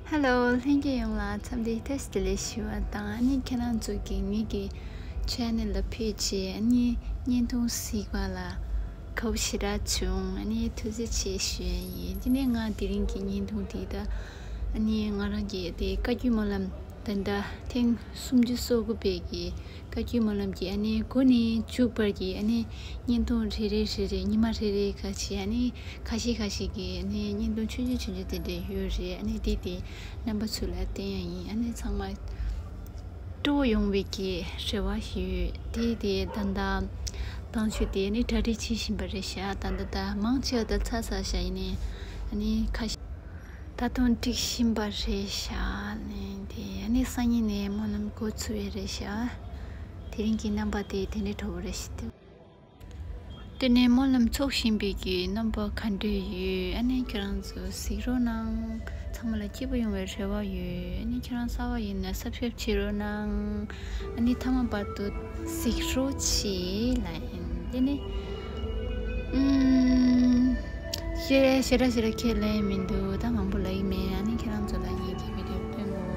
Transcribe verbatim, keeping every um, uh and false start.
ཧེ་ལོ། ལྷན་རྒྱས་ཡོངས་ལ་འཚམས་འདྲི་བཀྲ་ཤིས་བདེ་ལེགས་ཞུ་བ་དང་། ཨ་ནི་ཁྱེད་རང་ཚོ་གིས་ངེད་ཀྱི་ཆེ་ནལ་ལ་ཕེབས་བྱས་ཨ་ནི་བརྙན་ཐུང་གཟིགས་པ་ལ་དགའ་པོ་ཞེ་དྲག་བྱུང་། ཨ་ནི་ཐུགས་རྗེ་ཆེ་ཞུ་ཡ་ཡིན། དེ་ནས་ང་དེ་རིང་གི་བརྙན་ཐུང་དེ་ད་ཨ་ནི་ང་རང་གི་དེ་བཀའ་བརྒྱུད་སྨོན་ལམ་ད་ལྟ་ཐེངས་སུམ་ཅུ་སོ་དགུ་པའི་གི་བཀའ་བརྒྱུད་སྨོན་ལམ་གྱི་ཨ་ནི་འགོ་ནས་མཇུག་བར་གྱི་ཨ་ནི་བརྙན་ཐུང་རེ་རེ་རེ་རེ་ཉི་མ་རེ་རེ་ཁ་ཤས་ཨ་ནི་ཁ་ཤས་ཁ་ཤས་ཀྱི་ཨ་ནི་བརྙན་ཐུང་ཆུང་ཆུང་ཆུང་ཆུང་དེ་འདྲ་ཡོད་རེད། ཨ་ནི་དེ་དེ་རྣམ་པ་ཚོ་ལ་བསྟན་ཡ་ཡིན། ཨ་ནི་ཚང་མ་སྤྲོ་ཡོང་བའི་གི་རེ་བ་ཞུ་ཡོད། དེ་དེ་ད་ལྟ་དང་ཆུ་དེ་ཨ་ནི་གྲ་སྒྲིག་བྱེད་བཞིན་པ་རེད་ཤག་ད་ད་ད་མང་ཆེ་བ་ད་ཚར་ཚར་ཤག་ཡིན་ནའི་ཨ་ནི་ཁ་ཤས། ད་དུང་སྒྲིག་བཞིན་པ་རེད་ཤག་ནས་དེ་ཨ་ནི་སང་ཉིན་ནས་སྨོན་ལམ་འགོ་ཚུགས་ཡས་རེད་ཤག་དེ་རིང་གི་རྣམ་པ་དེ་དེ་འདྲའི་འདྲ་བོ་རེད་ཤག་དེ་ནས་སྨོན་ལམ་ཚོགས་བཞིན་པའི་གི་རྣམ་པ་ག་འདྲ་ཡོད། ཨ་ནི་ཁྱེད་རང་ཚོ་གཟིགས་རོགས་གནང་། ཚང་མ་ལ་སྐྱིད་པོ་ཡོང་བའི་རེ་བ་ཡོད། ཨ་ནི་ཁྱེད་རང་གསར་པ་ཡིན་ན་སབ་སི་ཀ་རེབ་བྱེད་རོགས་གནང་། ཨ་ནི་མཐའ་མ་བར་དུ་གཟིགས་རོགས་བྱེད་ལ་ཡིན། དེ་ནི་ཨུམ། ཞེ་ཞེ་དྲག་ཞེ་དྲག་ཁས་ལེན་མི་འདུག་ད་མང་པོ་ལབ་ཀྱི་མེད། ཨ་ནི་ཁྱེད་རང་ཚོ་ལ་ངེད་ཀྱི་བི་ཌིའོ་སྟོན་གོ།